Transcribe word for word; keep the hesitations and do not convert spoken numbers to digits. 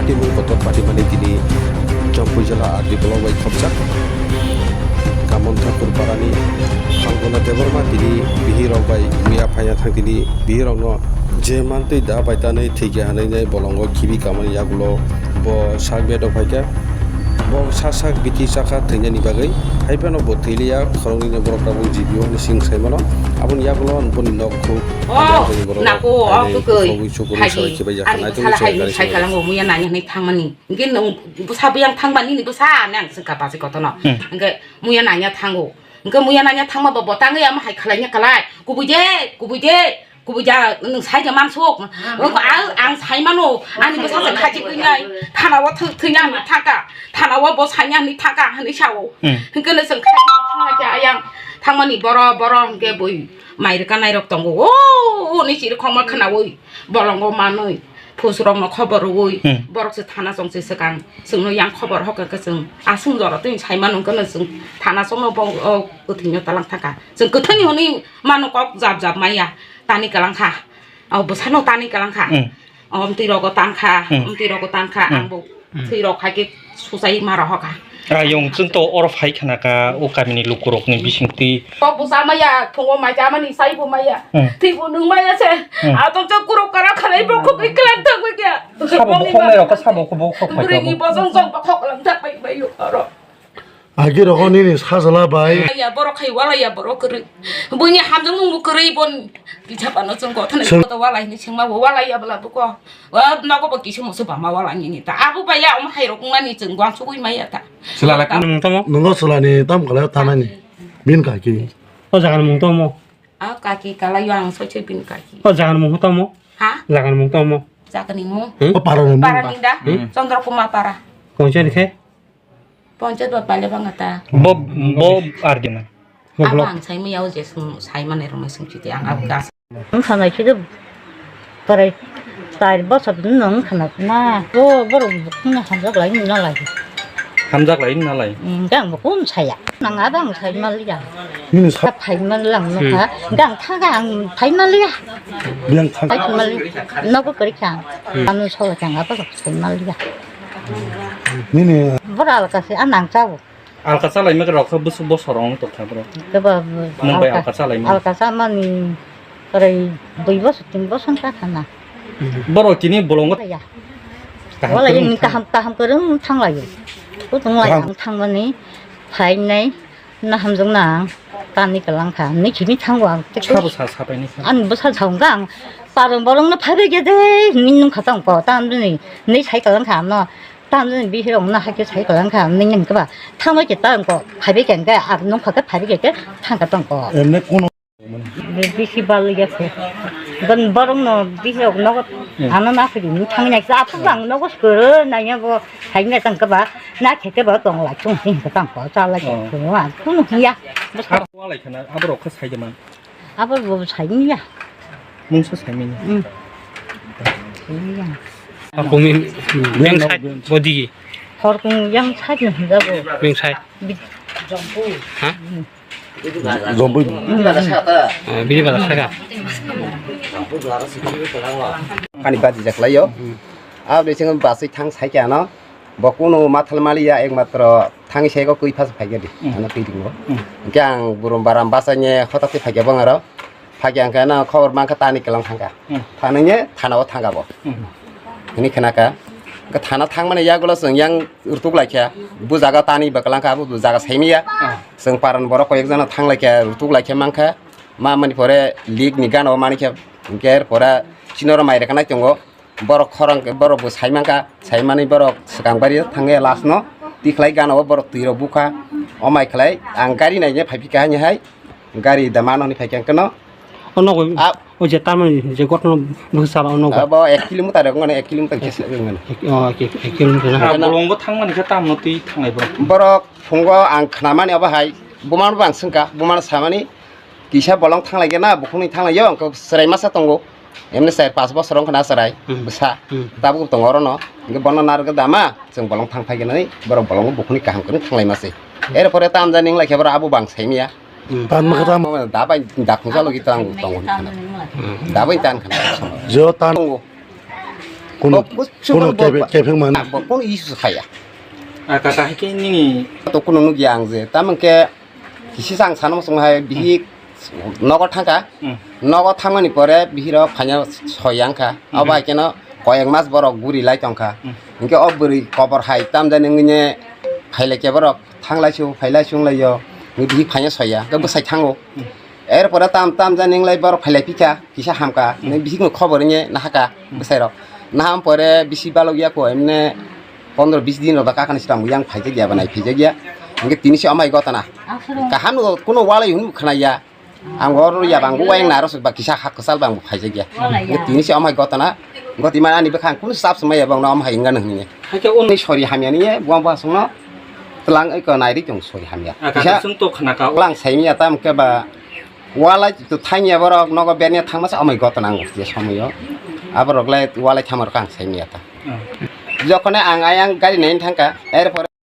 Tini kotor patimani tini Jampui jela R D block bai khopjak. Kamon Thakur parani Phalguna Debbarma tini bihirok bai muya phaiya thang tini bihirokno je mantwi da bai tanwi thwikya hwnwi nai bolongo khibi kamani yagulo bo sak bedok phaikha. Bo sak sak biti chakha thwinani bagwi haiphano bo thwiliya khoroknwini borok tabuk G B O hwnwi sing saimano aboni yagulo boni nok khuk. Oh, nako, oh, kukui. Hai, ani bwsala hai, hai kalango muya nanya hwnwi thangmani. Hwnkhe nwng bwsa buyang thangba nini bwsa nang swngkha bachai kotorno. Hmm. Hwnkhe muya nanya thango. Hwnkhe muya nanya thangma bo botangwi ama hai khwlaina kwlai. Kubui de, kubui de, kubui ja, nwng sai ja mansuk. Ang, ang sai mano, ani bwsa se khachi kwinai. Thana o thwi-, thwina hwnwi thangkha. Thana o bo saina hwnwi thangkha hwnwi sao. Hmm. Hwnkhe no chwng khachi thangna khe ayang thangmani boro, boro hwnkhe bui mai rwkanairok tongo. O, o, ni chiri khokma khwnaui bolongo manwi. Phusrokno khobor rwui, hmm, borok se thana chong se swkang, chwngno yang khobor hokhe khe chwng aswng jora twi sai mano hwnkhe no chwng thana chongno bo, o, kwthwino talang thangkha. Chwng kwthwini hwnwi mano kok jab jab maya, tani kwlangkha. O bwsano tani kwlangkha. Hmm. O mtwi rogo tankha, hmm, mtwi rogo tankha, hmm, ang bo, hmm, thwi rok hai khe suchai ma rohokha. Ayong chwng to oro phai khna kha o kamini lukurokni bisingtwi. Kok bo cha maya, phungo mai cha mani, sai bo maya. Hmm. Thwi bo nung maya se. Hmm. Ato to kurok kara khalai bo khogwi klan thangwi kya. Sabo khoknai rok sabo kho bo khok phai. Bwrwi ni bosong song bo khok lang thak pai bai yo oro. Agi rogo nini sajla bai. Ya borok khai wala ya borok kwrwi. Buini hamjak nung bo kwrwi bon. Kisa pano chwng kothana. Chwng koto wala hini chwngma bo wala ya bla bo ko. Wa nogo bo kisa musu bama wala nini ta. Abo bai ya omo hai rok mani chwng gwang chugui maya ta. Chwla lai mung tamo? Nungo chwlani tam kala tanani. Bin kaki. O jagan mung tamo? A kaki kala yo ang soi soi bin kaki. O jagan mung tamo? Ha? Jagan mung tamo? Jagan ni mung. Hmm? O parani mung. Parani da? Hmm. Chandra Kumar para. Kongchen khe? Ponchayat ba pale banga ta. Bo, bo ardi man. Bo abo block. Ang sai maya o je sum-, sai mane rong sum chiti ang abo gas. Ang sanai chiti parai tar bosor nung khana na. Bo borok bukung hamjak lai na lai. Hamjak lai na lai. Hmm, gang bo kun saya. Nang abang sai maliya. Nini sa- Phai malang no kha. Hmm. Gang thaga ang phai maliya. Yang thang- Phai maliya. Nogo kari kha. Hmm. Anu sola kha ang abo sai maliya. Nini. Bora alka se anang chao. Alka chalai mekhe rok khe bwswk bosor wng tongkha bro. Khe ba, nwng bai alka, alka chalai mani. Alka chamani kwrwi dui bosor tin bosor wngkha khana. Borok tini bolongo. Ya. Kaham kwrwng wngkha. Kaham, kaham kwrwng thanglaio. Kutung lai kaham. Ang thangmani phainai na hamjakna ang tani kwlangkha. Ni khini thango ang. Sabo sa, sa paini sa. Ani bwsa sa wngkha ang. Parwng bolongno phaibai khe de ni nungkha tongkho. Tamni ni sai kwlangkha ano. Tamjani bihirokno haikhe sai kwlangkha, nini hwnkhe ba thangbai khe ta wngkha, phaibai khe hwnkhe, ang nungkha khe phaibai khe thangkha tongkha. Emne kono. Bisi bal ya khe. Bon borokno bihirok nogo hmm. Ano na phiri ni thangna khe aphuru ang nogo skoro nanya bo haina tongkha ba na khe khe ba tong lai chung sing khe tongkha chala khe oh. Ang kono ya. Abo walai khana aborok khe sai de man. Abo bo saimanya. Mungsa saimanya. Hmm. Saimanya. Kumi yang sai bodi. Hor kung yang sai ni hunda bo. Yang sai. Bi- Ha? Jombui. Hmm. Ah, bini bazar saka. Kani baji jaklai yo. Abo de sing basai thang sai kya no. Bo kuno mathal maliya ekmatro thangwi sego kwi phasa phaikha di. Hmm. Ano twi ringo. Hmm. Hwnkhe ang burum baram bachaine hotakhe phaikha bongaro. Phaikha hwnkhe ano khobor mankha tani kwlang thangkha. Hmm. Thaningye thana o thangkha bo. Hmm. Hini khnakha. Hwnkhe thana thangmani yagulo chwng yang rwtuk laikha. Bu jaga tani bwklang kha, bu jaga saimiya. Ah. Chwng paran borok koi ekjano thang laikha, rwtuk laikha mankha. Ma mani pore lik ni gana o manikha. Hwnkhe er pore chinoro mai rwknai tongo. Borok khorang khe borok bo sai mankha, sai manwi borok swkang bari thangya last no tikhlai gana o borok twi rok bukha, o mai khlai ang gari naina phai phikha hani hai gari da mano hwnwi phaikha hwnkhe no. O nogo, ah, o je tamani je gotno bwsala o nogo. Abo ek kilometer rok mane ek kilometer khe se rok mane. Ek, oh, ek, ek kilometer na. Ah, bolongo thangmani khe tamno twi thanglai borok. Borok phungo ang khnamani abo hai bumano bo ang swngkha, bumano samani Kisa bolong thanglai gana, bukhukni thanglai yo, wngkha chwrai masa tongo. Emni char pas bosor wngkha na chwrai, hmm, bwsa. Hmm. Tabuk tongo orono. Hwnkhe bono narwkhe dama, chwng bolong thang phai gana, borok bolongo bukhukni kaham kwrwng thanglai mase. Er pore tamjani wnglaikhe borok abo bang saimanya. Hmm. Tan makha tam. Da bai da khungsa logi tang tongo. Hmm. Da bai tan khana. Jo tan. Tongo. Kuno, bo kuno kuno kebe-, kebeng mano. Bo kuno issue khaya. Ah, kaka, hai khe nini to kuno nugya ang je. Tamang khe kisi sang sana mosong hai bihik nogo thangka. Hmm. Nogo thangmani pore bihiro phanya soyang kha. Hmm. Abo hai keno koyek mas borok guri lai tongkha. Hmm. Hinkhe o bwrwi kobor hai tamjani wngwi ne phailai khe borok thanglai su, phailai su wnglaio. Bihik phanya soya, khe bwsai thango. Hmm. Erpore tam tam jani wnglaio borok phailai phikha, kisa hamkha. Hmm. Bihikno khobor wngye nahaka, hmm, bwsairok. Naham pore bisi balok ya ko, emne pondro bis din rok da kakani swkang yang phaijakya, banai phaijakya. Hinkhe tini se amai gotana. Kaham no kuno walai hwn khwnaya. Ang oro ya bang wayang naro ba kisa hak kwchal bang phaijakya. Walai ya. Hinkhe tini se amai gotana. Goti mana ani bwkhang kuno sap swmai ya bang no amai wngna hwnwi. Hakhe un- Ni sori hamya ni buang buang songno tlang oi ko nai ri tong sori hamya. Ah, kisa kaka, chwng to khna ka. Lang sai miya tam ke ba walai to thangya borok nogo bernya thangma sa amai gotana ang je somoyo. Aborok lai walai thamar kang sai miya ta. Ah. Jokhone ang ayang gari nai thangka, erpore